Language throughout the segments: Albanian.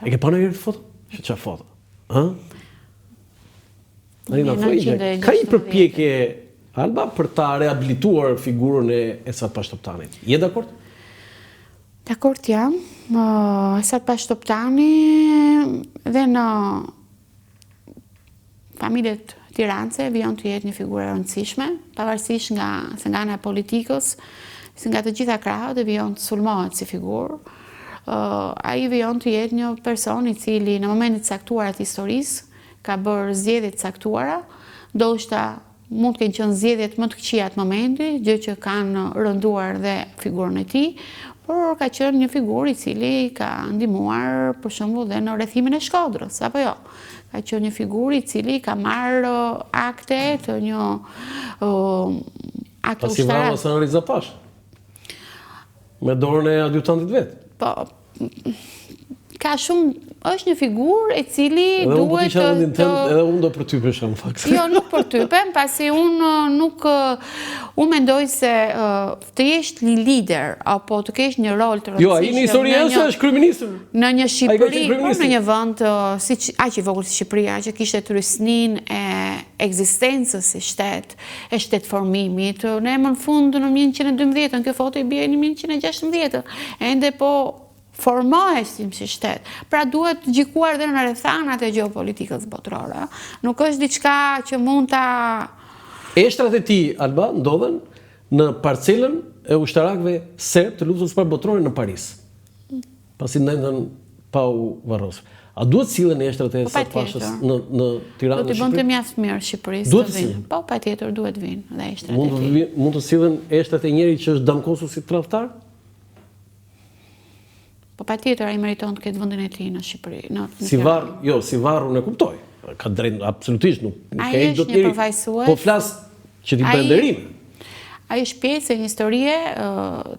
E ke parë ndonjëherë foto? Që çfarë foto? Ë? Ai na thoi që ka një përpjekje Alba për ta rehabilituar figurën e Esat Pashë Toptanit. Je dakord? Dakord jam. Esat Pashë Toptani dhe në familjet tiranse vijon të jetë një figurë e rëndësishme, pavarësisht nga se nga ana e politikës, se nga të gjitha krahët e vijon të sulmohet si figurë. Ai vijon të jetë një person i cili në momente të caktuara të historisë ka bërë zgjedhje të caktuara, ndoshta Mund të kenë qenë zgjedhjet më të këqija të momentit, gjë që kanë rënduar dhe figurën e tij, por ka qenë një figurë i cili ka ndihmuar për shembull dhe në rrethimin e Shkodrës, apo jo? Ka qenë një figurë i cili ka marrë akte të një akte ushtarak. Pasi vrau Hasan Riza Pashën. Me dorën e adjutantit vet. Po, ka shumë, është një figurë e cili edhe po duhet të... të... Edhe unë do përtypesha në fakt. Jo, nuk përtypem, pasi unë nuk... Unë mendoj se të jesh një lider, apo të kesh një rol të rëndësishëm... Jo, ai në histori është, është kryeministër. Në një Shqipëri, po në një vend si, aq i vogël si Shqipëria, që kishte trysninë e ekzistencës si shtet, e shtetformimit, ne më në fund në 1912-ën, kjo foto i bie në 1916-ën, ende po formoheshim si shtet. Pra duhet gjykuar dhe në rrethanat e gjeopolitikës botërore. Nuk është diçka që mund ta... Eshtrat e tij, Alba, ndodhen në parcelën e ushtarakëve serbë të luftës së parë botërore në Paris. Pasi ndejtën pa u varrosur. A duhet sillen eshtrat e po, Esat Pashës në në Tiranë? Do t'i bënte mjaft mirë Shqipërisë. Duhet të sillen. Po, patjetër duhet vinë dhe eshtrat e tij. Mund të sillen eshtrat e njeriut që është damkosur si tradhtar? Po patjetër ai meriton të ketë vendin e tij në Shqipëri, në Si varr, jo, si varr unë e kuptoj. Ka drejt absolutisht nuk nuk e do të njeri. Po flas që t'i bëjë nderim. Ai është pjesë e një historie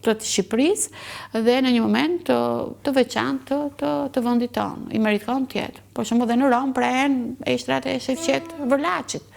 të të Shqipërisë dhe në një moment të, të veçantë të, të, të vendit tonë. I meriton të jetë. Për shembull dhe në Romë prehen eshtrat e Shefqet Vërlacit.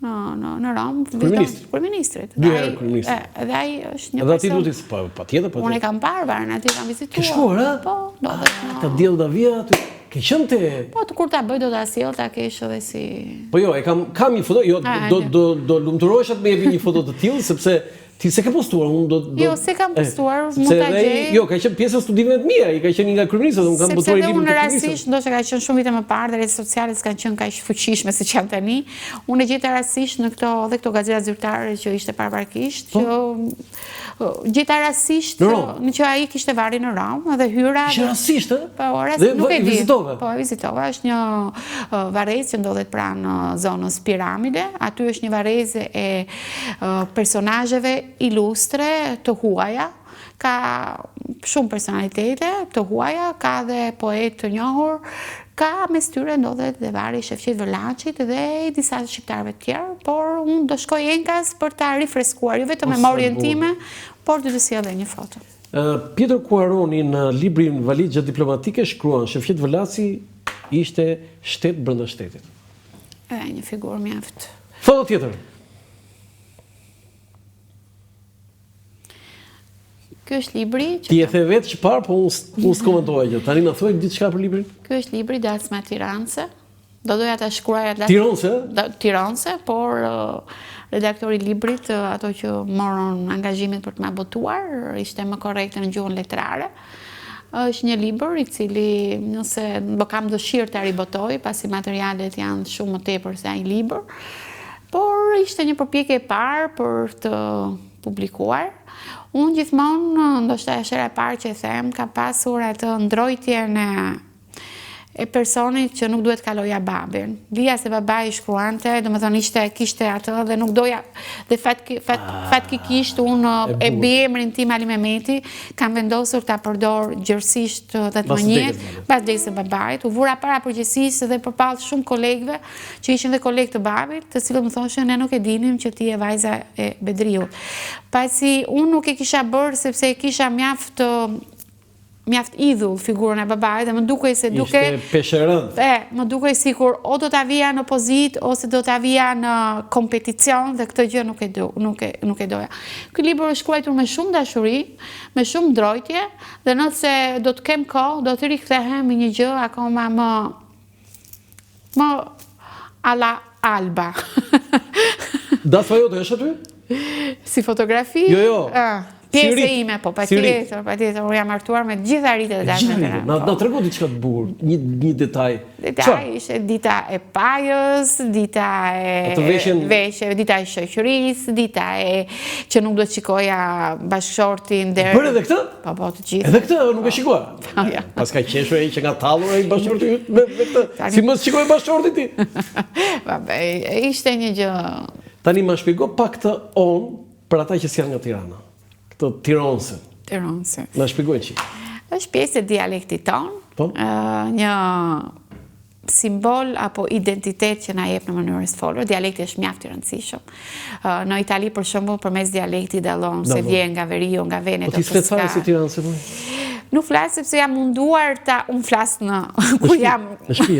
Në në në Romë, kryeministrit. Kryeministrit. Dy herë kryeministrit. Dhe ai është një person. Dhe aty duhet të po patjetër, patjetër. Unë e kam parë varrin aty, kam vizituar. Ke shkuar, a? Po, ndodhet. Ah, ta diell do vija aty. Ke qenë te Po, të kur ta bëj do ta sjell ta kesh edhe si Po jo, e kam kam një foto, jo do do do lumturohesha të më jepi një foto të tillë sepse ti s'e ke postuar, unë do do Jo, s'e kam postuar, mund ta gjej. Jo, ka qenë pjesë e studimeve të mia, ai ka qenë një nga kryeministrat, unë kam botuar librin. Sepse unë rastësisht, ndoshta ka qenë shumë vite më parë dhe rrjetet sociale s'kanë qenë kaq fuqishme siç janë tani. Unë e gjeta rastësisht në këto dhe këto gazeta zyrtare që ishte paraprakisht, po. që Gjeta rastësisht në që ai kishte varrin në Romë dhe hyra. Ishte rastësisht, ë? Po, rastësisht, nuk e di. Vizitove. Po, e vizitova. Është një varrezë që ndodhet pranë zonës Piramide. Aty është një varrezë e personazheve ilustre të huaja. Ka shumë personalitete të huaja, ka dhe poetë të njohur, ka mes tyre ndodhet dhe varri i Shefqet Vërlaçit dhe i disa shqiptarëve të tjerë, por unë do shkoj enkas për ta rifreskuar, jo vetëm memorien time, por do të sjell dhe një foto. Pietro Kuaroni në librin Valixha diplomatike shkruan Shefqet Vërlaci ishte shtet brenda shtetit. E, një figurë mjaft. Foto tjetër. Ky është libri që Ti e the vetë që parë, po unë unë s'komentova gjë. Tani na thuaj diçka për librin? Ky është libri Dasma Tiranse. Do doja ta shkruaja të Tironse? Tironse, por redaktori i librit, ato që morën angazhimin për të ma botuar, ishte më korrekte në gjuhën letrare. Është një libër i cili nëse do kam dëshirë ta ribotoj, pasi materialet janë shumë më tepër se ai libër. Por ishte një përpjekje e parë për të publikuar. Unë gjithmonë, ndoshta është hera e parë që e them, kam pasur atë ndrojtjen e e personit që nuk duhet kaloja babin. Dija se babai shkruante, domethënë ishte, kishte atë dhe nuk doja, dhe fat, fat, ah, fatkikisht unë e mbiemrin tim Alimehmeti, kam vendosur ta përdor gjerësisht dhe të më njihet, pas vdekjes së babait, u vura para përgjegjësisë dhe përballë shumë kolegëve, që ishin dhe kolegë të babit, të cilët më thoshin ne nuk e dinim që ti je vajza e Bedriut. Pasi unë nuk e kisha bërë sepse e kisha mjaft. mjaft idhull figurën e babait dhe më dukej se duke Ishte peshë e rëndë. E, më dukej sikur o do ta vija në pozitë ose do ta vija në kompeticion dhe këtë gjë nuk e do, nuk e nuk e doja. Ky libër është shkruajtur me shumë dashuri, me shumë ndrojtje dhe nëse do të kem kohë, do të rikthehem me një gjë akoma më më alla Alba. Dasma jote është aty? Si fotografi? Jo, jo. Ah, pjesë ime, po, patjetër, patjetër, unë jam martuar me gjitha ritet e dasmës. Na, na trego diçka të bukur, një, një detaj. Detaj ishte dita e pajës, dita e veshjen... veshjeve, dita e shoqërisë, dita e që nuk do të shikoja bashkëshortin deri. Bëre edhe këtë? Po, po, të gjithë. Edhe këtë nuk e shikua. Po, ja. Paska qeshur ai që nga tallur ai bashkëshorti yt me, me këtë. Si mos shikoj bashkëshortin ti? Po, ishte një gjë Tani ma shpjego pak këtë on për ata që s'janë nga Tirana. Këtë tironse. Tironse. Na shpjego një çik. Është pjesë e dialektit tonë. Po. Një simbol apo identitet që na jep në mënyrën e së folur. Dialekti është mjaft i rëndësishëm. Në Itali për shembull përmes dialektit dallon se vjen nga veriu, nga Veneto. Po ti s'flet fare si tironse po? Nuk flas sepse jam munduar ta unë flas në kur jam në shtëpi,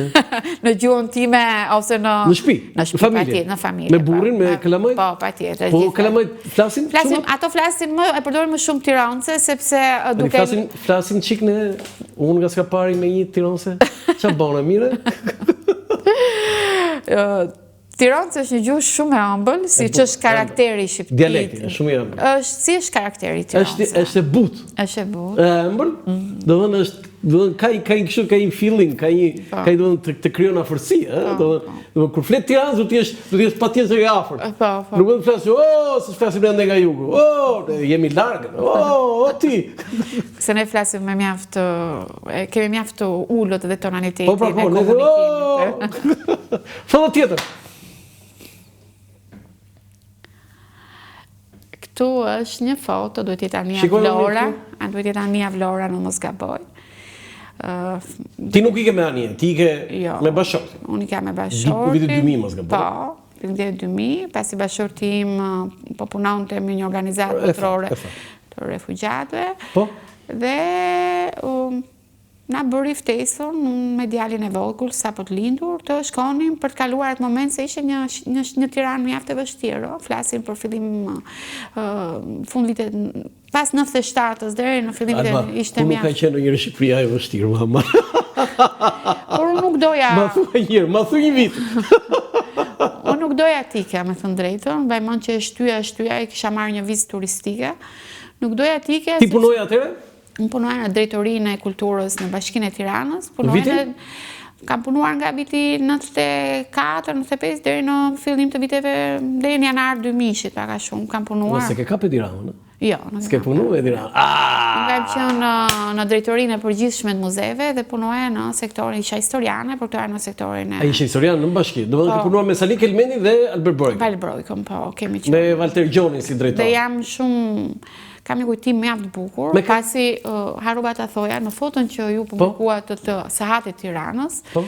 në gjuhën time ose në në shtëpi, në shtëpi, familje, në familje. Me po. burrin, me kalamajt? Po, patjetër. Po kalamajt flasin? Flasin, ato flasin më e përdorin më shumë tironse sepse duke flasin flasin çik ne unë nga Skrapari me një tironse. Ça bën e mirë? Tironse është një gjuhë shumë e ëmbël, siç është karakteri i shqiptarit. Dialekti, është shumë i ëmbël. Është si është karakteri i Tironse. Është është e butë. Është e butë. E ëmbël. Mm. Do të thënë është, do të thënë ka ka një kështu ka një feeling, ka një po. ka një do të thënë të, të krijon afërsi, ë, po, do të thënë, po. do të kur flet tironse do të jesh do të jesh patjetër i afërt. Po, po. Nuk mund të flasësh, oh, si flasim ne nga jugu. Oh, jemi larg. Oh, o ti. Se ne flasim me mjaft e kemi mjaft të ulët dhe tonalitetin po, pra, po, e komunikimit. Foto tjetër. Këtu është një foto, duhet të jetë anija Vlora, a duhet të jetë anija Vlora në mos gaboj. Ti nuk ike me anije, ti ike jo, me bashkëshortin. Unë ika me bashkëshortin. Vitit 2000 mos gaboj. Po, vitit 2000, pasi bashkëshorti im po punonte me një organizatë botërore të refugjatëve. Po. Dhe um, Na bëri ftesën, unë me djalin e vogël, sapo të lindur, të shkonim për të kaluar atë moment se ishte një një një Tiranë mjaft e vështirë, ë, flasim për fillim ë fund vitet pas 97-ës deri në fillim të ishte mjaft. Ku nuk ka qenë ndonjëherë Shqipëria e vështirë, mama. Por unë nuk doja. Ma thuaj një herë, ma thuaj një vit. Unë nuk doja të ikja, me thënë drejtën, mbaj mend që e shtyja, e shtyja, e kisha marrë një vizë turistike. Nuk doja të ikja. Ti punoje atëherë? Unë punoja në drejtorinë e kulturës në Bashkinë e Tiranës. Në vitin? Kam punuar nga viti 94, 95 deri në fillim të viteve deri në janar 2000-shit, pak a shumë kam punuar. S'e ke kap Edi Ramën, ë? Jo, nuk S'ke punu me Edi Ramën. Ah! Unë kam qenë në, në drejtorinë e përgjithshme të muzeve dhe punoja në sektorin, isha historiane, por punoja në sektorin e... A ishe historiane në bashki, domethënë ke po. punuar me Sali Kelmendin dhe Albert Brojkën. Albert Brojkën, po, kemi qenë. Me Valter Gjonin si drejtor. Dhe jam shumë Kam një kujtim mjaft të bukur, pasi harrova ta thoja, në foton që ju po. publikuat të, të Sahatit Tiranës, po.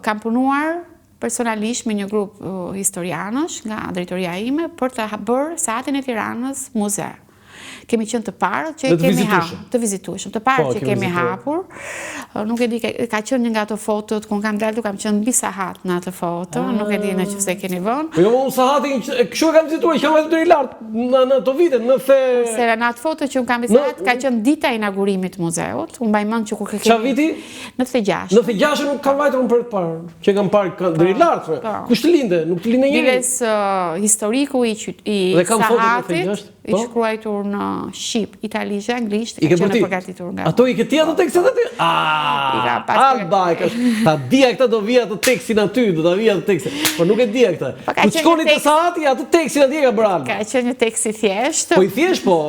kam punuar personalisht me një grup historianësh nga drejtoria ime për të bërë Sahatin e Tiranës muze. Kemi qenë të parët që e kemi hapur, të vizitueshëm, të parët po, që kemi hapur. Nuk e di, ka qenë një nga ato fotot ku kam dalë, kam qenë mbi sahat në atë foto, nuk e di në qoftë se e keni vënë. Po jo, unë sahatin kështu e kam vizituar, që kam vajtur deri lart në në ato vite, në the Se në atë foto që unë kam mbi sahat ka qenë dita e inaugurimit të muzeut. Unë mbaj mend që kur kemi Çfarë viti? 96. 96 nuk kam vajtur unë për të parë, që kam parë po, deri lart. Po. Kush të linte? Nuk të linte njeri. Biles historiku i i sahatit. I po? shkruajtur në shqip, italisht dhe anglisht, ka qenë përgatitur nga. Ato i ke ti ato tekstet aty? Ah, Alba, e ka. Ta dija këtë do vija atë tekstin aty, do ta vija atë tekstin. Po nuk e dija këtë. Po ka qenë shkoni te sahati, atë tekstin atje ka bërë Alba. Ka qenë një tekst i thjeshtë. Po i thjeshtë, po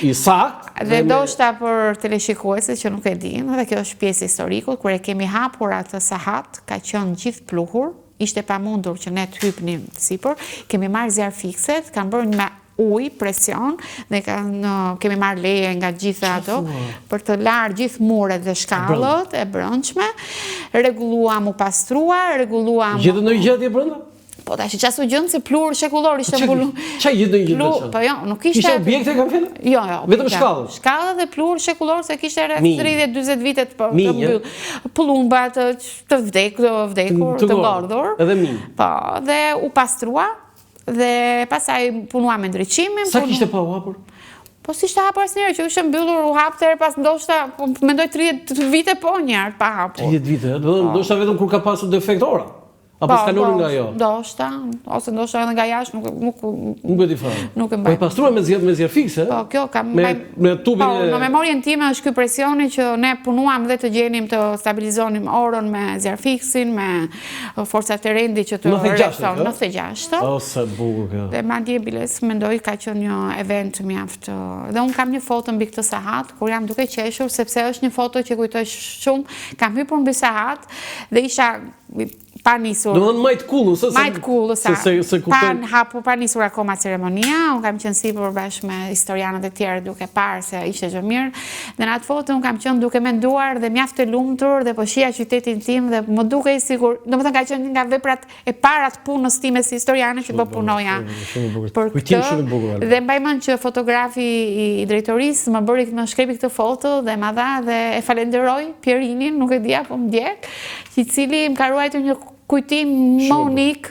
i saktë. Dhe ndoshta për teleshikuesit që nuk e dinë, dhe kjo është pjesë e historikut, kur e kemi hapur atë sahat, ka qenë gjithë pluhur, ishte e pamundur që ne të hypnim sipër, kemi marrë zjarrfikëset, kanë bërë me ujë, presion, dhe kanë, kemi marrë leje nga gjitha ato, për të larë gjithë muret dhe shkallët e brendshme, rregulluam u pastrua, rregulluam... Gjetët ndonjë gjë atje brenda? Po tash ça s'u gjend se pluhur shekullor ishte mbulu. Ça gjeti ndonjë gjë të Po jo, nuk ishte. Kishte objekte kam fjalën? Jo, jo. Vetëm shkallët. Shkallët dhe pluhur shekullor se kishte rreth 30-40 vite të po, të mbyll. Pëllumba të të vdekur, të vdekur, të ngordhur. Edhe minj. Po, dhe u pastrua dhe pastaj punua me ndriçimin. Sa kishte pa u hapur? Po s'ishte hapur asnjëherë, që ishte mbyllur, u hap herë pas ndoshta, po, mendoj 30 vite po njëherë pa hapur. 30 vite, do të thotë ndoshta vetëm kur ka pasur defekt ora. Apo po, s'ka po, nga ajo? Ndoshta, ose ndoshta edhe nga jashtë, nuk nuk nuk e di fare. Nuk e mbaj. Po e pastruar me zjarr me zjarrfikëse? Po, kjo kam me me tubin po, e në memorien time është ky presioni që ne punuam dhe të gjenim të stabilizonim orën me zjarrfikësin, me forcat e rendit që të 96, 96. O sa bukur kjo. Dhe madje biles mendoj ka qenë një event mjaft. Dhe unë kam një foto mbi këtë sahat kur jam duke qeshur sepse është një foto që kujtoj shumë, kam hipur mbi sahat dhe isha pa nisur. Domethënë majë të kullës, se majë të kullës, se se se kuptoj. Pa hapur, pa nisur akoma ceremonia, unë kam qenë sipër bashkë me historianët e tjerë duke parë se ishte gjë mirë. Dhe në atë foto unë kam qenë duke menduar dhe mjaft e lumtur dhe po shihja qytetin tim dhe më dukej sikur, domethënë ka qenë një nga veprat e para të punës time si historiane që po punoja për këtë. Dhe mbaj mend që fotografi i drejtorisë më bëri më shkrepi këtë foto dhe ma dha dhe e falenderoj Pjerinin, nuk e di a po më ndjek, i cili më ka ruajtur një kujtim më unik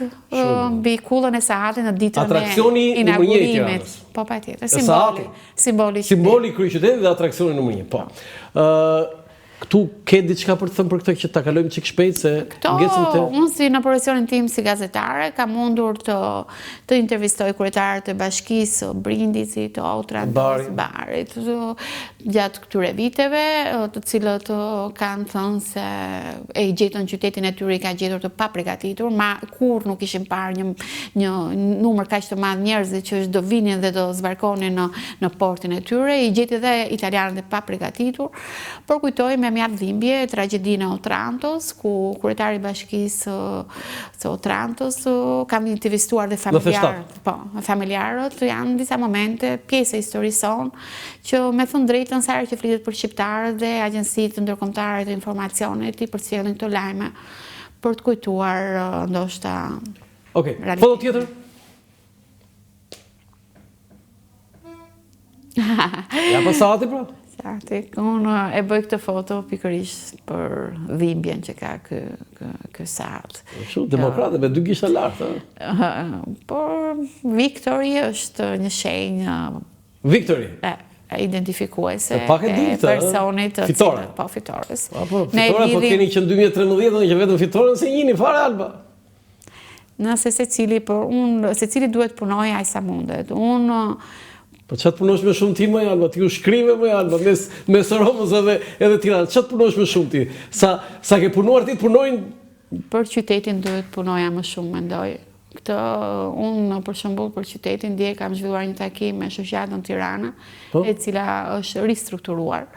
mbi kullën e sahatit në ditën e inaugurimit. Po patjetër, simboli, simboli. Simboli i kryeqytetit dhe atraksioni numër 1. Po. Ë Këtu ke diçka për të thënë për këtë që ta kalojmë çik shpejt se ngecëm te. Unë si në profesionin tim si gazetare kam mundur të të intervistoj kryetarët e bashkisë, Brindizit, të Otrantos, Barit, gjatë këtyre viteve, të cilët kanë thënë se e gjetën qytetin e tyre i ka gjetur të papërgatitur, ma kurrë nuk ishin parë një një numër kaq të madh njerëzish që do vinin dhe do zbarkonin në në portin e tyre, i gjeti dhe italianët e papërgatitur. Por kujtoj me mjaft dhimbje tragjedinë e Otrantos, ku kryetari i bashkisë së Otrantos kam intervistuar dhe familjarët, po, familjarët janë disa momente pjesë e historisë sonë që me thënë të drejtën sa herë që flitet për shqiptarët dhe agjencitë ndërkombëtare të informacionit i përcjellin këto lajme për të kujtuar ndoshta. Okej. Okay. Foto tjetër? Ja po sahati pra? Sahati, unë e bëj këtë foto pikërisht për dhimbjen që ka ky, ky, ky sahat. Shumë demokrate me dy gishta lart, ë? Por Victory është një shenjë Victory. E, identifikuese e personit të fitore. Po fitores. Po, po fitore, po keni që në 2013 që vetëm fitoren s'e njihni fare Alba. Nëse secili, por unë, secili duhet të punojë aq sa mundet. Unë Po ça të punosh më shumë ti moj Alba, ti u shkrive moj Alba, mes mes Romës edhe edhe Tiranës. Ça të punosh më shumë ti? Sa sa ke punuar ti të punojnë Për qytetin duhet të punoja më shumë, mendoj. Këtë unë për shembull për qytetin dje kam zhvilluar një takim me shoqatën Tirana, po? e cila është ristrukturuar.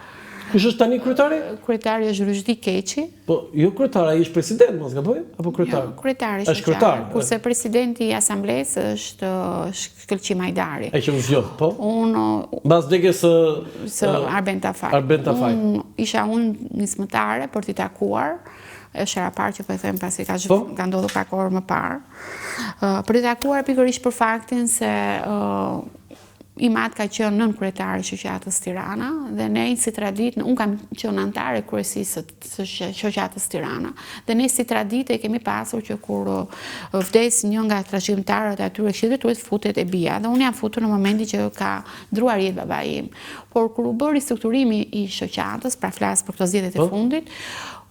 Kush është tani kryetari? Kryetari është Ruzhdi Keçi. Po, jo kryetar, ai është president, mos gaboj, apo kryetar? Jo, kryetari është kryetar. Kurse presidenti i asamblesë është Shkëlqim Hajdari. Ai që u zgjodh, po? Unë mbas vdekjes së së Arben Tafaj. Arben Tafaj. Unë isha unë nismëtare për t'i takuar. Është hera e parë që po e them pasi ka po? ka ndodhur pak orë më parë. Për t'i takuar pikërisht për faktin se Im atë ka qenë nënkryetar i shoqatës Tirana dhe ne si traditë, unë kam qenë anëtare e kryesisë së shoqatës Tirana dhe ne si traditë e kemi pasur që kur vdes një nga trashëgimtarët e atyre këshillit drejtues futet e bija dhe unë jam futur në momentin që ka ndërruar jetë babai im. Por kur u bë ristrukturimi i shoqatës, pra flas për këto zgjedhjet e po. fundit,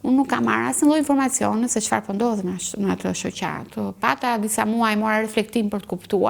Unë nuk kam marrë asnjë lloj informacioni se çfarë po ndodh në atë shoqatë. Pata disa muaj mora reflektim për të kuptuar.